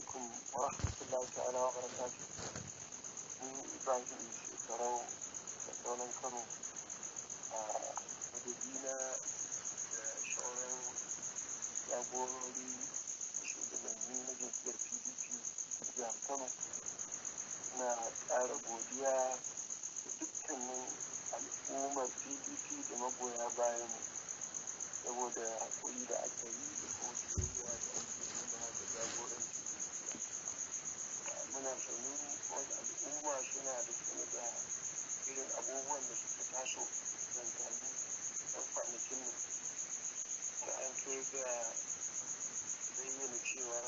Alaikum wa rahmatullahi ta'ala wa barakatuh. Ni Ibrahim Shekarau da sauran Kano a madadina da sauran jagorori da shugabanni na jam'iyyar PDP jihar Kano, na ƙara godiya da dukkanin al'ummar PDP da magoya bayan mu saboda haƙuri da aka yi da kuma biyayya da ake nuna da jagoranci. Muna sane wani al'umma suna da sane da irin abubuwan da suka taso tsakankanin ɗan kwanakin nan da an kai ga bayyana cewa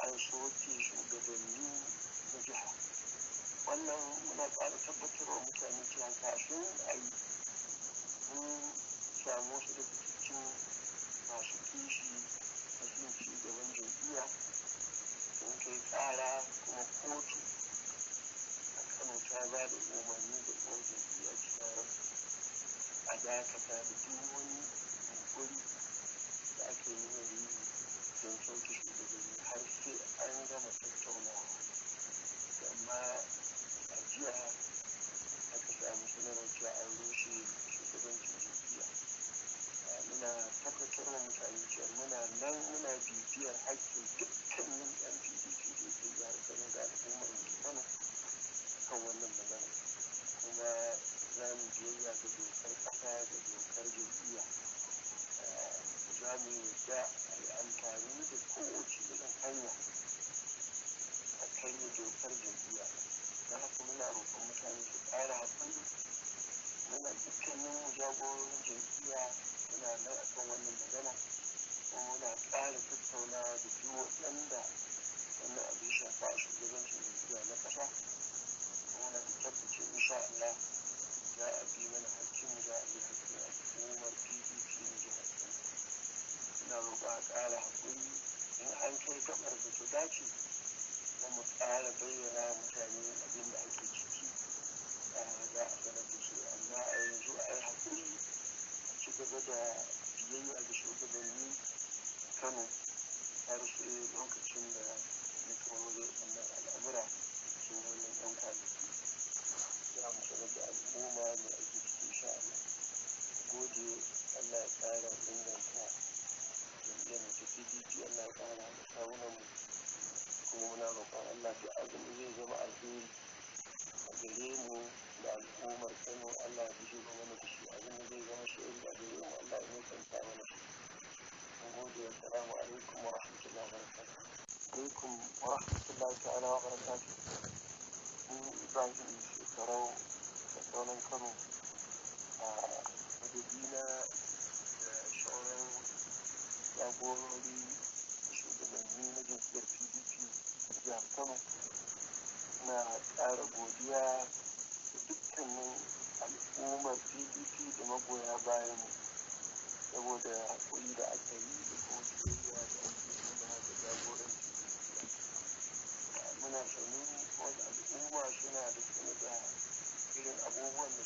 an soke shugabanni na jiha. Wannan muna ƙara tabbatarwa mutane cewa kafin a yi, mun samu wasu daga cikin masu kishi da son ci gaban jam'iyya sun kai ƙara, kuma kotu a Kano ta ba da umarni da uwar jam'iyya cewa a dakata da duk wani yunƙuri da ake niyyar yi don sauke shugabanni har sai an gama tattaunawa. Amma a jiya aka samu sanarwar cewa an rushe shugabancin jam'iyya. Muna tabbatar wa mutane cewa muna nan muna bibiyar haƙƙin dukkanin 'yan PDP da ke jihar Kano da al'ummar mu ta Kano kan wannan magana, kuma za mu biyayya ga dokar ƙasa da dokar jam'iyya. Za mu yarda a yi amfani da kowace irin hanya a karya dokar jam'iyya. Don haka muna roƙon mutane su ƙara haƙuri. Muna dukkanin mu jagororin jam'iyya suna nan akan wannan magana, kuma muna ƙara tattaunawa da duk waɗanda wannan abu ya shafa a shugabancin jam'iyya na ƙasa. Kuma muna da tabbacin insha Allah za a bi mana hakkinmu, za a bi hakkin al'ummar PDP na jihar Kano. Ina roƙon a ƙara haƙuri. In an kai gaɓar da ta dace, za mu ƙara bayyana wa mutane abin da ake ciki, za a sanar da su. Amma a yanzu a yi haƙuri, a ci gaba da biyayya ga shugabanni Kano har sai lokacin da muka warware wannan al'amura cikin wannan 'yan kwanaki. Za mu sanar da al'umma me ake ciki insha Allah. Gode, Allah ya ƙara inganta jam'iyyar mu ta PDP, Allah ya ƙara haɗa kawunan mu, kuma muna roƙon Allah duk abin da zai zama alheri a gare mu da al'ummar Kano, Allah ya bijiro mana da shi. Abin da zai zama sharri a gare mu, Allah ya nisanta mana shi. Mun gode. Assalamu alaikum wa rahmatullahi wa barakatuh. Alaikum wa rahmatullahi ta'ala wa barakatuh. Ni Ibrahim Shekarau da sauran Kano a madadina da sauran jagorori da shugabanni na jam'iyyar PDP jihar Kano, na ƙara godiya da dukkanin al'ummar PDP da magoya bayan mu saboda haƙuri da aka yi da kuma biyayya da ake nuna da jagoranci. Muna sane wani al'umma suna da sane da irin abubuwan da